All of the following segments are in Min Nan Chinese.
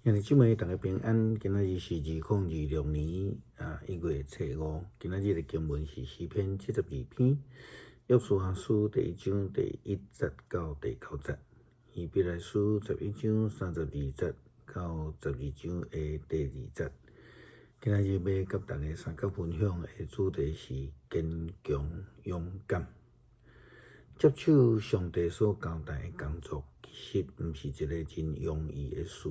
兄弟姊妹，逐家平安。今仔日是2026年1月初5。今仔日的經文是詩篇72篇，約書亞書第一章第一節到第九節，希伯來書11章32節到十二章的第二節。今仔日欲佮大家相共分享的主題是堅強勇敢。接手上帝所交代的工作，其實毋是一个真容易的事。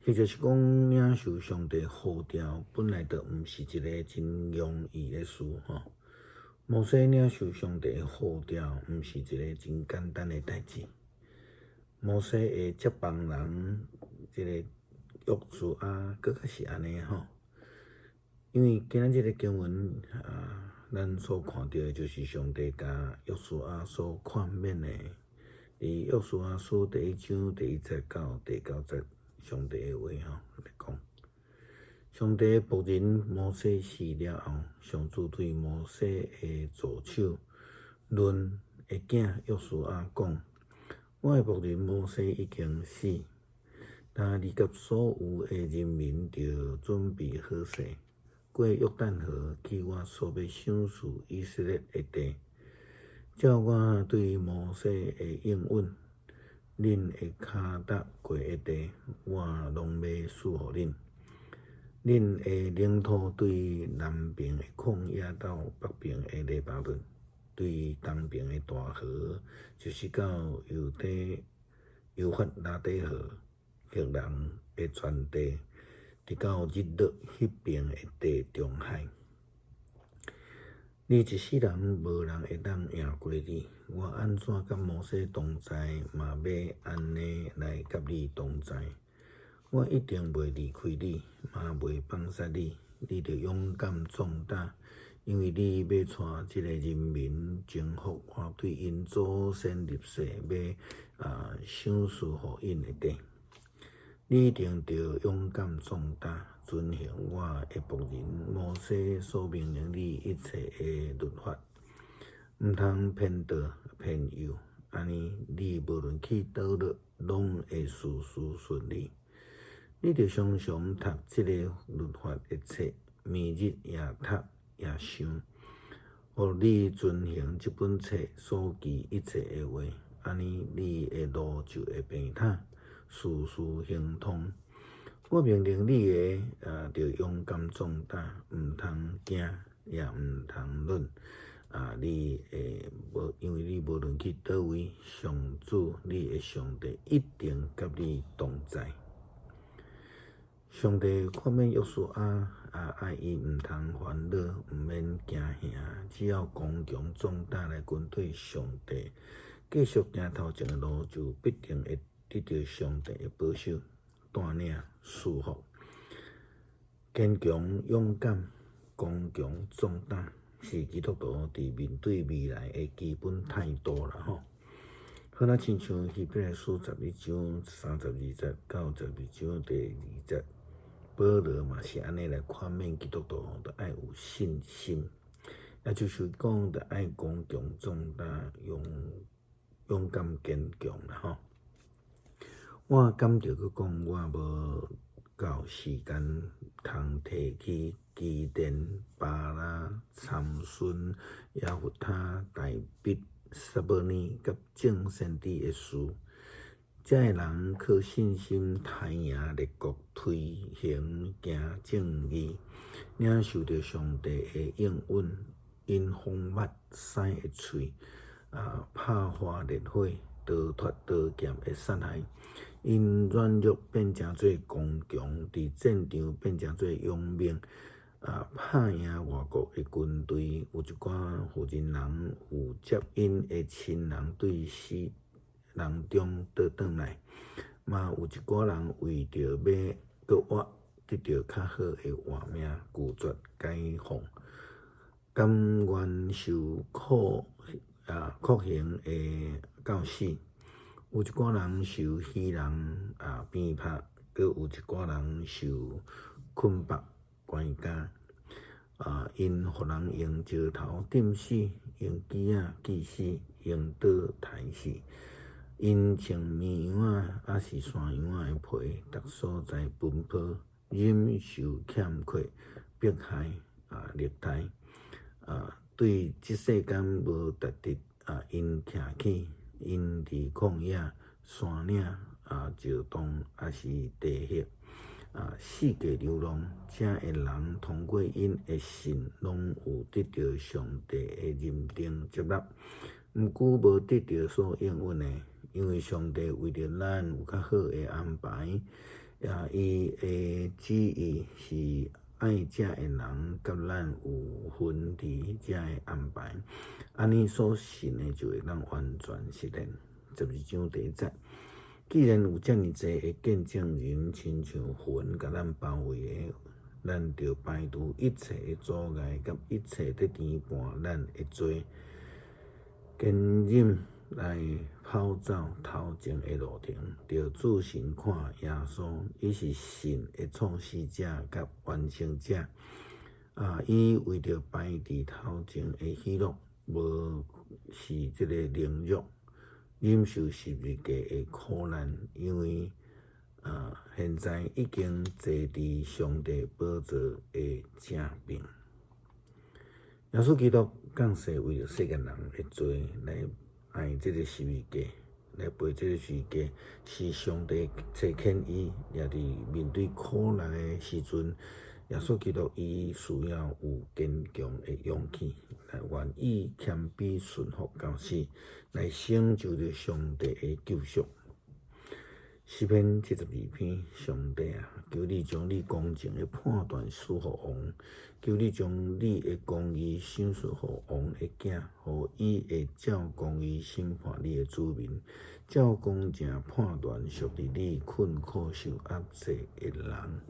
或者是講領受上帝呼召，本來就毋是一个真容易的事吼。摩西領受上帝的呼召，毋是一个真簡單的代誌。摩西的接班人，這个約書亞，閣較是按呢吼。因為今仔日的經文啊，咱所看著的就是上帝共約書亞所勸勉的，佇約書亞書第一章第一節到第九節。上帝的話吼來講，上帝僕人摩西死了後，上主對摩西的助手嫩的囝約書亞講：我的僕人摩西已經死，但你佮所有的人民著準備好勢，過約旦河去我所欲賞賜以色列的地，照我對摩西的應允。恁的跤踏過的地，我攏欲賜予恁。恁的領土對南爿的曠野到北爿的黎巴嫩，對東爿的大河，就是到幼發拉底河，赫人的全地，直到日落彼爿的地中海。你一世人無人會當贏過你。我按怎佮摩西同在，嘛欲按呢來佮你同在。我一定袂離開你，嘛袂放殺你。你著勇敢壯膽，因為你欲帶這个人民征服我對𪜶祖先立誓欲賞賜予𪜶的地。你一定著勇敢壯膽，遵行我的僕人摩西所命令你一切的律法，毋通偏左偏右，按呢你無論去佗落，攏會事事順利。你著常常讀這个律法的冊，暝日也讀也想，予你遵行這本冊所記一切的話，按呢你的路就會平坦，事事亨通。我命令你的，著勇敢壯膽，毋通驚，也毋通軟。啊，你會無，因為你無論去佗位，上主你的上帝一定佮你同在。上帝勸勉約書亞，愛伊毋通煩惱，毋免驚嚇，只要剛強壯膽來跟隨上帝，繼續行頭前的路，就必定會得著上帝的保守、帶領、賜福。堅強、勇敢、剛強、壯膽，是基督徒佇面對未來的基本態度啦吼。好若親像希伯來書11章32節到十二章第二節，保羅嘛是按呢來勸勉基督徒，著愛有信心，也就是講，著愛剛強壯膽、勇敢堅強啦吼。我感著閣講，我無夠時間通提起基甸、巴拉、參孫、耶弗他、大衛、撒母耳佮眾先知的事。這个人靠信心刣贏列國，推行行正義，領受著上帝的應允，𪜶封密獅的喙，拍化烈火，逃脫刀劍的殺害。𪜶軟弱變成做剛強，佇戰場變成做勇猛，拍贏外國的軍隊。有一寡婦人人有接𪜶的親人對死人中倒轉來，嘛有一寡人為著欲閣活，得著較好的活命，拒絕解放，甘願受苦酷刑的到死。有一寡人受魚人鞭拍，閣有一寡人受捆縛關監。𪜶予人用石頭釘死，用鋸仔鋸死，用刀刣死。𪜶穿綿羊仔，抑是山羊仔的皮，逐所在奔波，忍受欠缺、迫害啊、虐待啊，對這世間無值得啊，𪜶徛起，𪜶佇曠野、山嶺啊、石洞，抑是地穴啊，四界流浪。遮的人通過𪜶的信，攏有得著上帝的認定接納，毋過無得著所應允的，因為上帝為著咱有較好的安排，啊，伊的旨意是愛遮的人佮咱有分佇遮的安排，按呢所信的就會當完全實現。12章第一節。既然有遮爾濟的見證人，親像雲共咱包圍的，咱著排除一切的阻礙，佮一切佇牽絆咱的罪，堅忍來跑走頭前的路程，著注神看耶穌，伊是信的創始者佮完成者。啊，伊為著擺佇頭前的喜樂，無視這个凌辱，忍受十字架的苦難，因為啊，現在已經坐佇上帝寶座的正邊。耶穌基督降世為著世間人的罪來愛這个十字架，來背這个十字架，是上帝差遣伊，也佇面對苦難的時陣，耶穌基督伊需要有堅強的勇氣，來願意謙卑順服到死，來成就著上帝的救贖。詩篇72篇，上帝啊，求你將你公正的判斷賜予王，求你將你的公義賞賜予王的囝，予伊會照公義審判你的子民，照公正判斷屬佇你困苦受壓制的人。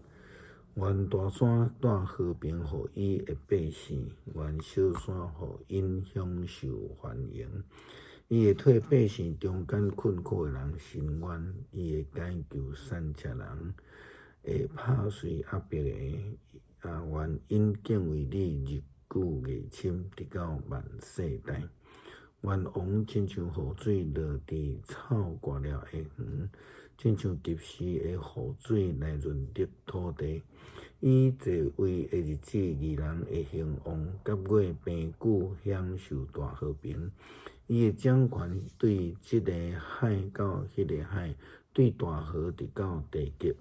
願大山帶和平予伊的百姓，願小山予𪜶享受繁榮。伊會替百姓中間困苦的人伸冤，伊會解救散赤人，會拍碎壓迫的。啊，願𪜶敬畏你，日久月深，直到萬世代。願王親像雨水落佇草割了的園，親像及時的雨水來潤澤土地。伊在位的日子，義人會興旺，甲月平久享受大和平。伊會掌權對這个海到彼个海，對大河直到地極。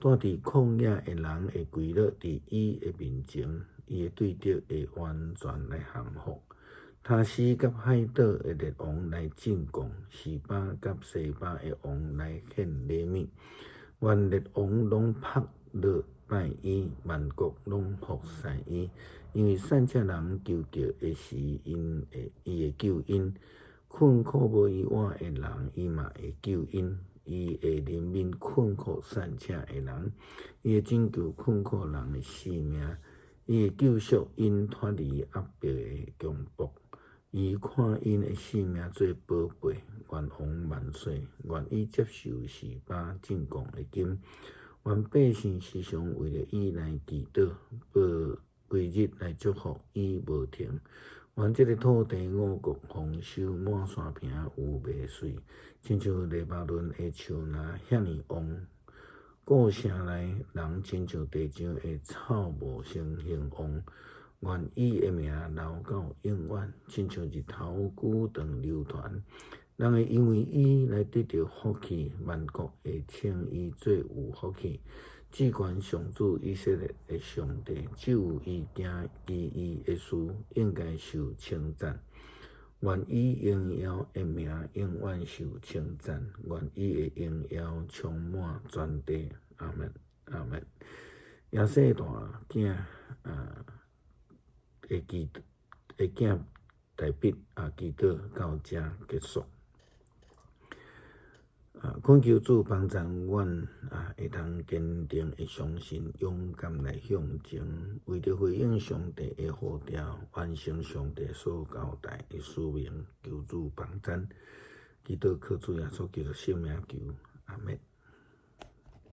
住佇曠野的人會跪落佇伊的面前，伊的對敵會完全來降服。他施佮海島的列王來進貢，示巴佮西巴的王來獻禮物。願列王攏撲落拜伊，萬國攏服侍伊。因為散赤人求告的時，伊會救𪜶；困苦無依倚的人，伊嘛會救𪜶。伊會憐憫困苦散赤的人，伊會拯救困苦人的性命，伊會救贖𪜶脫離壓迫的強暴。伊看𪜶的性命做寶貝，願王萬歲，願伊接受示巴進貢的金，願百姓時常為著伊來祈禱，報規日來祝福伊無停。願這个土地五穀豐收，滿山坪有麥穗，親像黎巴嫩的樹林遐爾旺。故城內人親像地上的草茂盛興旺。願伊的名留到永遠，親像日頭久長流傳。人會因為伊來得著福氣，萬國會稱伊做有福氣。至懸上主以色列的上帝，只有伊行奇異的事，應該受稱讚。願伊榮耀的名永遠受稱讚，願伊的榮耀充滿全地。阿們，阿們。耶西大囝啊的祈的囝大衛啊，祈禱到遮結束。啊，懇求主幫助阮啊，會當堅定的相信，勇敢來向前，為著回應上帝的呼召，完成上帝所交代的使命。求主幫贊，祈禱靠主耶穌基督聖名求，阿們。